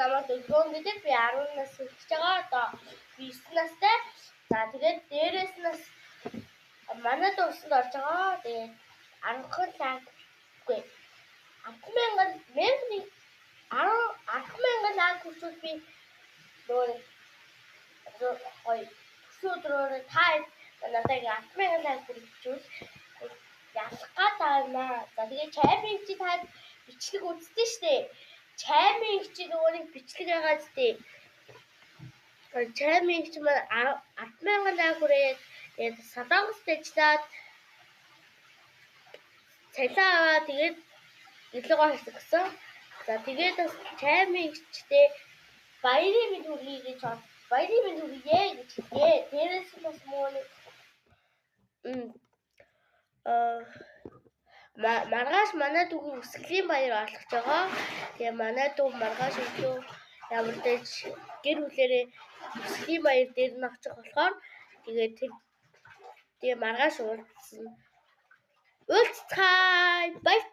Намайг Дөлгөөн гэдэг. Би 10 нас хүрч байгаа. Одоо би 9 настай. За, тэгээд дээрээс нь бас манай дүү усанд орж байгаа. Тэгээд 10 лайк, үгүй, 10,000 10,000 10,000 лайк хүрчүүл би нөгөө гоё төрсөн өдрөөр та надад 10,000 лайк хүрчүүл ялах гад байгаа юм аа. За, тэгээд Чаймын чи та бичлэг үзсэн штэ. Чаймын чи нөгөө нэг бичлэг яагаад штэ. Чаймын чи маань 10,000 лайк хүрээд, тэгээд Солонгост ажиллаад цалин аваа, тэгээд илүү гоё хийсэн гэсэн. За, тэгээд бас Чаймын эгчтэй баярын мэнд хүргэе гэж, баярын мэнд хүргье гэж хэлье. Дээрээс нь бас муу нэг маргааш манай дүүгийн үсгэлийн баяр олгож байгаа. Тэгээ манай дүү маргааш өглөө ямар дэж гэр бүлээрээ үсгэлийн баяр дээр нь очих болохоор тэгээд тэр тэгээ маргааш уулзсан. Уулзцгаая. Баяртай.